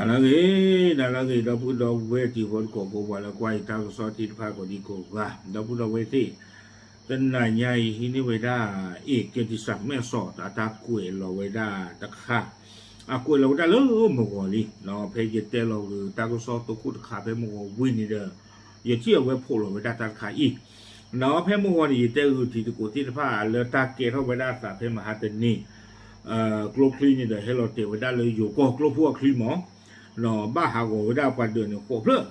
နၤလၢအဂ့ၤ, နၤလၢအဂ့ၤ ဒီပုၢ်ဒီဝဲၢ်တံၤဖိသကိးဖိ ပှၤလၢကွၢ်ယတၢ်ကစီၣ်သ့ၣ်တဖၣ်ကိးဒံကိးဂၤ, ဒီပုၢ်ဒီဝဲၢ်သ့ၣ်, တနၤညါအံၤ ဟံးန့ၢ်ဝဲဒၣ် အ့ၣ်က့ၤတစးမဲာ်စီး အတၢ်ကွဲးလီၤဝဲဒၣ်တခါ, အကွဲးလီၤဝဲဒၣ်လၢမဂီၤလံ, ဖဲယတဲလီၤဂ့ၤတၢ်ကစီၣ်သခိၣ်တခါဖဲမဂီၤဝံၤန့ၣ်ဒီး ယထံၣ်အဝဲဖိးလီၤဝဲဒၣ်တၢ်တခါအံၤ, ဒီးဖဲမဂီၤန့ၣ် ယတဲဂုာ်ထံးသကိးသ့ၣ်တဖၣ်လၢတၢ်ကဲထီၣ်ဝဲဒၣ်အသးဖဲမဟါတနံၤ ကျိချံန့ၣ်ဒီး ဟဲလီၤတဲာ်ဝဲဒၣ်လၢယိၤကီၢ်ကျိဖိအချံမး, ဘၣ်ဟးဂီၤဝဲဒၣ်ပှၤဒၢးန့ၣ်ဃိးဖျၢၣ်,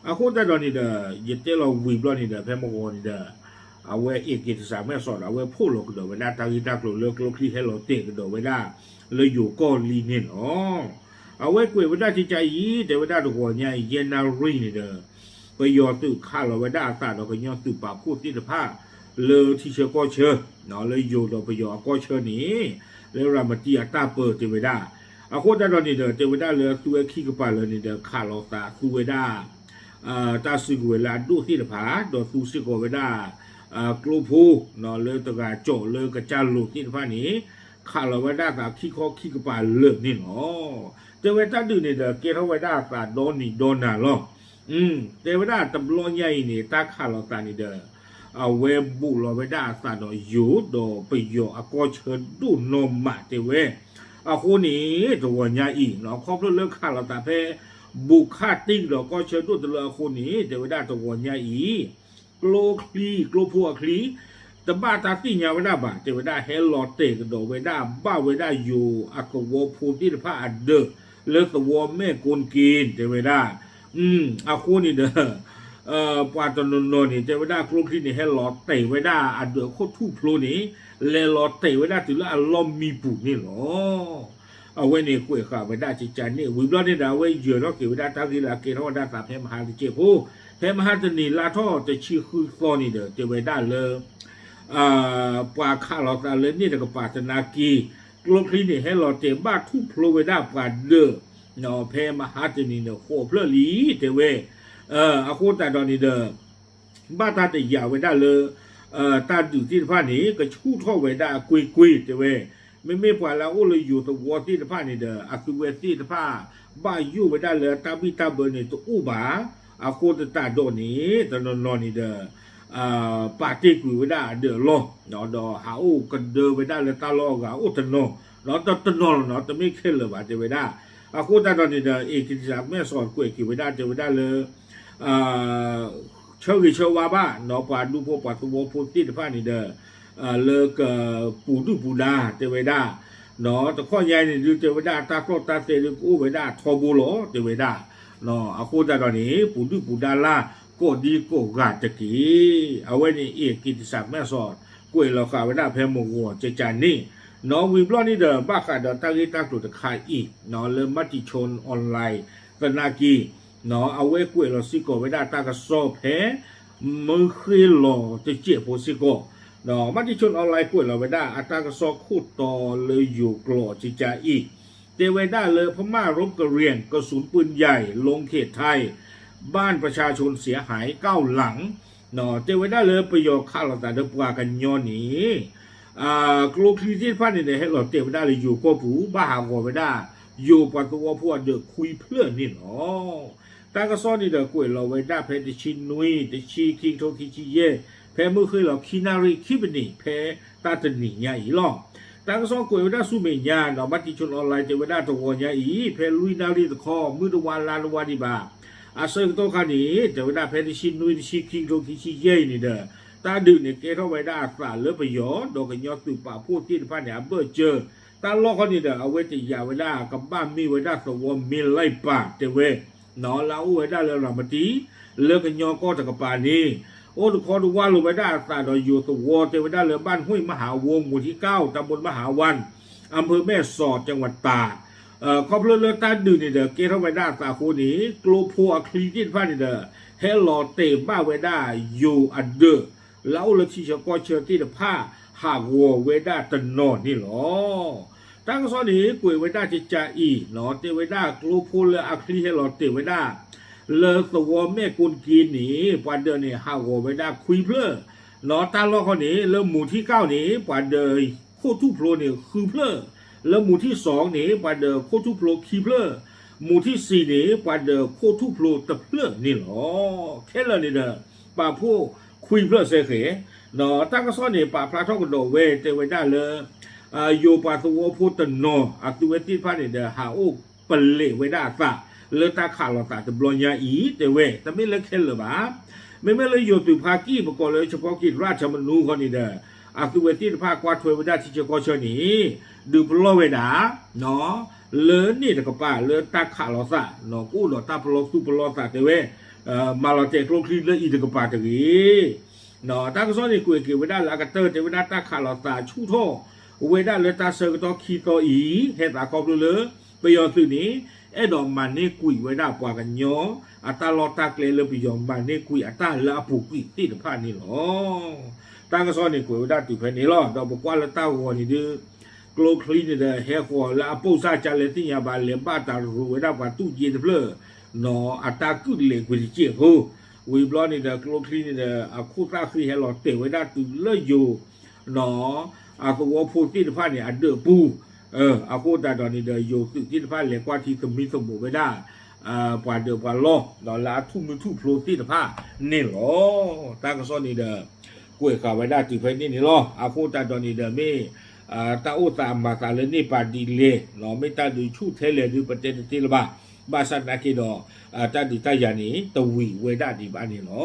အဃိသတးဒီးန့ၣ်ဒီး ယတဲလီၤဝံၤဘျီန့ၣ်ဒီး ဖဲမဂီၤန့ၣ်ဒီး အဝဲအ့ၣ်က့ၤတစးမဲာ်စီးဒီး အဝဲဖိးလီၤကဒီးဝဲဒၣ်တၢ်ဂ့ၢ်တၢ်ကျိၤလၢကျိချံဟဲလီၤတဲာ်ကဒီးဝဲဒၣ် လၢယိၤကီၢ်လံန့ၣ်လီၤ. အဝဲကွဲးဝဲဒၣ်ကကါအံၤ တဲဝဲဒၣ်တဂီၤညါအံၤ ယဲၢ်နၣ်ရံၣ်န့ၣ်ဒီး ပယီၤသုးခးလီၤဝဲဒၣ်အသးဒီးကညီသုးပာ်ဖှိၣ်သ့ၣ်တဖၣ် လၢထံဆၢကီၢ်ဆၢ, လၢယိၤဒီးပယီၤအကီၢ်ဆၢန့ၣ် လၢရၤမတံအတၢ်ပၢတ့ၢ်ဝဲဒၣ်, အဃိသတးဒီးန့ၣ်ဒီး တဲဝဲဒၣ်လၢသူဝဲခံကပၤလၢာ်န့ၣ်ဒီး ခးလီၤသးသူဝဲဒၣ် တၢ်စုကဝဲၤလၢအဒိၣ်သ့ၣ်တဖၣ် ဒီးသူစ့ၢ်ကီးဝဲဒၣ် ကျိဖိ လၢတဂၤကၠီၤလၢကစၢ်လိၤသ့ၣ်တဖၣ်န့ၣ် ခးလီၤဝဲဒၣ်သးခံခီခံကပၤလၢာ်န့ၣ်လီၤ. တဲဝဲတၢ်ဒုးန့ၣ်ဒီး ကဲထီၣ်ဝဲဒၣ်အသးဒီနံၤဒီနၤလီၤ. တဲဝဲဒၣ်တဘျီညါအံၤန့ၣ် တၢ်ခးလီၤသးန့ၣ်ဒီး အဝဲဘူးလီၤဝဲဒၣ်အသးဒီးယိၤဒီးပယီၤအကီၢ်ဆၢဒိၣ်နီၢ်မးတဲဝဲ, အဃိန့ၣ် တဂီၤညါအံၤ ခီဖျိလၢခးလီၤသးဖဲ ဘူးခးတံၢ်ကဒီးကီၢ်ဆၢဒိၣ်တလၢအဃိန့ၣ် တဲဝဲဒၣ်တဂီၤညါအံၤ ကျိချံ ကျိဖိအချံ တဘၣ်တၢ်သ့ၣ်ညါဝဲဒၣ်ဘၣ် တဲဝဲဒၣ်ဟဲလီၤတဲာ်ကဒီးဝဲဒၣ် ဘၣ်ဝဲဒၣ်ယိၤအသဝီဖိသ့ၣ်တဖၣ်အဒၢး လၢသဝီမဲာ်ကိၣ်က့ၤ တဲဝဲဒၣ်, အဃိန့ၣ်ဒီး ပှၤတနီၤနီၤန့ၣ် တဲဝဲဒၣ်ကျိချံန့ၣ် ဟဲလီၤတဲာ်ဝဲဒၣ်အဒၢးအခိၣ်ထူၣ်ဖျိန့ၣ် လဲၤလီၤတဲာ်ဝဲဒၣ်တုၤလၢအလီၢ်မံပူၤန့ၣ်လီၤ. အဝဲန့ၣ်ကွဲးဃာ်ဝဲဒၣ်ကကါန့ၣ် ဝံၤဘျီန့ၣ်ဒီး အဝဲယၢၤထီၣ်က့ၤဝဲဒၣ်တၢ်ဂ့ၢ်လၢအကဲထီၣ်ဝဲဒၣ်သးဖဲမဟါတစဲးဖိ, ဖဲမဟါတနံၤလါထီၣ်တဆံဃုသီန့ၣ်ဒီး တဲဝဲဒၣ်လၢ ပှၤခးလီၤသးလၢန့ၣ်တကပၤသနာ်က့ ကျိချံန့ၣ် ဟဲလီၤတဲာ်ဘၣ်ထူၣ်ဖျိဝဲဒၣ်ပှၤဒၢး ဖဲမဟါတနံၤန့ၣ် ဃိးဖျၢၣ်လံ တဲဝဲ, အဃိသတးဒီးန့ၣ်ဒီး ဘၣ်တၢ်တယာ်ဝဲဒၣ်လၢ တၢ်ဒုးသ့ၣ်တဖၣ်န့ၣ် ကဆူၣ်ထီၣ်ဝဲဒၣ်အကွ့ၢ်ကွ့ၢ် တဲဝဲ, မ့မ့ၢ်ပှၤလၢအအိၣ်လၢယိၤသဝီသ့ၣ်တဖၣ်န့ၣ်ဒီး အသုဝဲသ့ၣ်တဖၣ် ဘၣ်ယိၣ်ဝဲဒၣ်လၢတၢ်ဘံၣ်တၢ်ဘၢန့ၣ်တအိၣ်ဘၣ်, အဃိသတးဒီးန့ၣ် တနီၤနီၤန့ၣ်ဒီး ပာ်တ့ၢ်ကွံာ်ဝဲဒၣ်အဒၢးအလီၢ်, ဒီးဟးအိၣ်ကဒၢဝဲဒၣ်လၢတၢ်လီၢ်အဂၤအိၣ်တနီၤ, ဒီးတနီၤလီၤနီၤ တမ့ၢ်ခဲလၢာ်ဘၣ် တဲဝဲဒၣ်, အဃိသတးဒီးန့ၣ်ဒီး အ့ၣ်က့ၤတစးမဲာ်စီးကွဲးက့ၤဝဲဒၣ် တဲဝဲဒၣ်လၢ ဆၢဂ့ၤဆၢဝါဘၣ် ပှၤဒူဖိပှၤသဝီဖိသ့ၣ်တဖၣ်န့ၣ်ဒီး လၢကပူၤဒုၣ်ပူၤဒါ တဲဝဲဒၣ်, တခီညါအံၤန့ၣ်ဒုး တဲဝဲဒၣ်တၢ်ကျီၢ်တၢ်သဲဒုးကအိၣ်ဝဲဒၣ်ထီဘိလီၤ တဲဝဲဒၣ်, အဃိသတးဒီးန့ၣ် ပူၤဒုၣ်ပူၤဒါလၢကိးဒံကိးဂၤတက့ၢ်. အဝဲန့ၣ်အ့ၣ်က့ၤတစးမဲာ်စီး ကွဲးလီၤဃာ်ဝဲဒၣ်ဖဲမဂီၤကကါန့ၣ်, ဝံၤဘျီန့ၣ်ဒီး ဘၣ်ဃးဒီးတၢ်ဂ့ၢ်တၢ်ကျိၤတခါအံၤ လၢ Matichon Online သနာ်က့ အဝဲကွဲးလီၤစ့ၢ်ကီးဝဲဒၣ်တၢ်ကစီၣ်ဖဲ မုၢ်ဃ့ၢ်လီၤတစဲးဖိစ့ၢ်ကီး, Matichon Online ကွဲးလီၤဝဲဒၣ်အတၢ်ကစီၣ်ခိၣ်တီလၢယိၤကျိာ်ကကါအံၤ, တဲဝဲဒၣ်လၢ พม่ารบกะเหรี่ยง กระสุนปืนใหญ่ ลงเขตไทย บ้านประชาชนเสียหายเก้าหลัง တဲဝဲဒၣ်လၢပယီၤခးလိာ်သးဒီးပှၤကညီန့ၣ် ကျိချံသ့ၣ်တဖၣ်န့ၣ်ဒီး ဟဲလီၤတဲာ်ဝဲဒၣ်လၢယိၤကီၢ်ပူၤ ဘၣ်ဟးဂီၤဝဲဒၣ် ယိၤပှၤသဝီဖိအဒၢးခွံဖျၢၣ်န့ၣ်လီၤ. တၢ်ကစီၣ်န့ၣ်ဒီးကွဲးလီၤဝဲဒၣ်ဖဲတဆံနွံ တဆံခံကထိခံဆံယဲၢ် ဖဲမုၢ်ဃ့ၢ်လီၤခံနၣ်ရံၣ်ခံပနံး ဖဲတၢ်တနံၤညါအံၤလီၤ. တၢ်ကစီၣ်ကွဲးဝဲဒၣ်ဆူမဲာ်ညါဒီး Matichon Online တဲဝဲဒၣ်တဂီၤညါအံၤ ဖဲလွံၢ်နၣ်ရံၣ်တခီ မုၢ်တဝါလါတဝါဒံးဘၣ် အဆၢကတီၢ်ခါန့ၣ် တဲဝဲဒၣ်ဖဲတဆံနွံ တဆံခံကထိခံဆံယဲၢ်အံၤန့ၣ်ဒီး တၢ်ဒုးန့ၣ်ကဲထီၣ်ဝဲဒၣ်အသးလၢပယီၤ ဒီးကညီသုးပာ်ဖှိၣ်သ့ၣ်တဖၣ်န့ၣ် အဘၢၣ်စၢၤ တၢ်လီၢ်ခီန့ၣ်ဒီး အဝဲတယာ်ဝဲဒၣ်ကဘၣ်မ့ၢ်ဝဲဒၣ်သဝီမ့ၢ်လၢပၢ်တဲဝဲ လၢအအိၣ်ဝဲဒၣ်လၢရၤမတံ လၢကညီကီၢ်တကပၤန့ၣ် အိၣ်တခီတဝၢ်လိာ်ဝဲဒၣ်အသးဒီးယိၤသဝီ တဲဝဲဒၣ်လၢ บ้านห้วยมหาวง หมู่ที่เก้า ตำบลมหาวัน อำเภอแม่สอด จังหวัดตาก ခီဖျိလၢတၢ်ဒုးန့ၣ်ဒီး ကဲထီၣ်ဝဲဒၣ်အသးအဃိန့ၣ် ကျိဖိအချံသ့ၣ်တဖၣ်န့ၣ်ဒီး ဟဲလီၤတဲာ်ဘၣ်ဝဲဒၣ်ယိၤအဒၢး လၢအအိၣ်လၢထံဆၢကီၢ်ဆၢသ့ၣ်တဖၣ် ဟးဂီၤဝဲဒၣ်တနီၤန့ၣ်လီၤ. တၢ်ကစီၣ်န့ၣ် ကွဲးဝဲဒၣ်ကကါအံၤ တဲဝဲဒၣ်ကျိဖိလၢအချံဟဲလီၤတဲာ်ဝဲဒၣ် လၢသဝီမဲာ်ကိၣ်က့ၤန့ၣ် ပှၤဒၢးန့ၣ် ဟးဂီၤဝဲဒၣ်ခွံဖျၢၣ် တၢ်လီၢ်ခီန့ၣ် လၢမူၤထံကၢ်န့ၣ် ပှၤဒၢးခိၣ်ထူၣ်ဖျိန့ၣ်ဃုဖျၢၣ်, လၢမူၤထံစီၤန့ၣ် ပှၤဒၢးခိၣ်ထူၣ်ဖျိခံဖျၢၣ်, မူထံၣ်စံးန့ၣ် ပှၤဒၢးခိၣ်ထူၣ်ဖျိတဖျၢၣ်န့ၣ်လီၤ. ခဲလၢာ်န့ၣ်ဒီး ပာ်ဖှိၣ်ခွံဖျၢၣ်စဲဃဲၤ, ဒီးတၢ်ကစီၣ်န့ၣ် ပာ်ဖျါထီၣ်ကဒီးဝဲ တဲဝဲဒၣ်လၢ ယိၤပှၤသဝီဖိတနီၤ အသုဝဲသ့ၣ်တဖၣ်န့ၣ်ဒီး ဟးအိၣ်ပလဲာ်ဝဲဒၣ်အသး လၢတၢ်ခးလိာ်သးတဘျီညါအံၤ တဲဝဲ တမ့ၢ်လၢခဲလၢာ်ဘၣ်. မ့မ့ၢ်လၢယိၤသုးဖါကံၢ် ပကိးလၢ เฉพาะกิจราชอาณาจักร ဃီန့ၣ်ဒီး အသုဝဲသ့ၣ်တဖၣ်ကွၢ်ထွဲဝဲဒၣ်ထံဆၢကီၢ်ဆၢန့ၣ် ဒုးပလီၢ်ဝဲဒၣ် လၢန့ၣ်တကပၤလၢတၢ်ခးလိာ်သး ကအိၣ်ဒီးတၢ်ပလီၢ်သူၣ်ပလီၢ်သးတဲဝဲ မၤလီၤတဲာ်ကျိချံလၢအံၤတကပၤတဂ့ၤ. တၢ်ကစီၣ်န့ၣ် ကွဲးက့ၤဝဲဒၣ်လၢအကတၢၢ်တဲဝဲဒၣ်တၢ်ခးလိာ်သးဆူၣ်ထီၣ်ဝဲဒၣ်လၢတၢ်ဆၢကတီၢ်ခံသီအံၤ ဟဲသးခီဖျိလၢ ပယီၤသုးန့ၣ် အဲၣ်ဒိးမၤန့ၢ်ကွံာ်ဝဲဒၣ်ပှၤကညီ အတၢ်လီၢ်တၢ်ကျဲလၢပယီၤမၤန့ၢ်ကွံာ်အတၢ်လၢအပူၤကွံာ်သ့ၣ်တဖၣ်န့ၣ်လီၤ. တၢ်ကစီၣ်န့ၣ်ကွဲးဝဲဒၣ်တုၤဖဲန့ၣ်လီၤ. ဒီးပကွၢ်လၢတၢ်ဂီၤန့ၣ်ဒုး ကျိချံန့ၣ်ဒီး ဟဲဃီၤလၢအပိၢ်စၢ်ကလဲသ့ၣ်ညါဘၣ် လဲၤဘၣ်တၢ်ရိၤဝဲဒၣ်ပှၤတူၢ်က့တဖျၢၣ် နီၢ် အတၢ်ကုၢ်လဲၤကွံာ်တစဲးဖိ ဝံၤဘျီန့ၣ်ဒီး ကျိချံန့ၣ်ဒီး အခိၣ်သၣ်ဃံဟဲလီၤတဲာ်ဝဲဒၣ်တုၤလၢယိၤ နီၢ် အသဝီဖိသ့ၣ်တဖၣ်န့ၣ် အဒၢးပူၤ အဃိသတးဒီးန့ၣ်ဒီး ယိၤသုးသ့ၣ်တဖၣ်လဲၤကွၢ်ထံသမံသမိးဝဲဒၣ် ပှၤဒၢးပှၤလီၢ် ဒီးလၢအထူၣ်မုၢ်ထူၣ်ဖျိသ့ၣ်တဖၣ်န့ၣ်လီၤ. တၢ်ကစီၣ်န့ၣ်ဒီး ကွဲးဃာ်ဝဲဒၣ်တုၤဖဲန့ၣ်န့ၣ်လီၤ. အဃိသတးဒီးန့ၣ်ဒီးမ့ၢ် တၢ်အိၣ်သးမၤသးလၢန့ၢ်ပာ်ဒ်လဲၣ် မ့ၢ်တၢ်ဒုးဆူၣ်ထဲလဲၣ်ဒုး ပတဲတသ့လၢၤဘၣ်. ဘၣ်ဆၣ်သနာ်က့ဒီး တၢ်ဒုးတၢ်ယၤန့ၣ် တဝံၤဝဲဒၣ်ဒံးဘၣ်န့ၣ်လီၤ.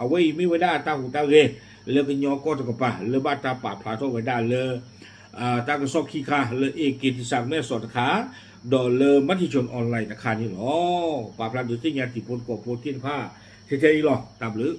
အဝဲအံၤမ့ၢ်ဝဲဒၣ်တၢ်ဟူးတၢ်ဂဲၤ လၢကညီကီၢ်တကပၤ လၢဘၣ်တၢ်ပာ်ဖျါထီၣ်ဝဲဒၣ်လၢ တၢ်ကစီၣ်ခံခါ လၢ AK တစးမဲာ်စီးတခါ ဒီးလၢ Matichon Online တခါန့ၣ်လီၤ. ပာ်ဖျါဒုးသ့ၣ်ညါတံၤဖိသကိးဖိသ့ၣ်တဖၣ် ထဲထဲအံၤလီၤ. တၢ်ဘျုး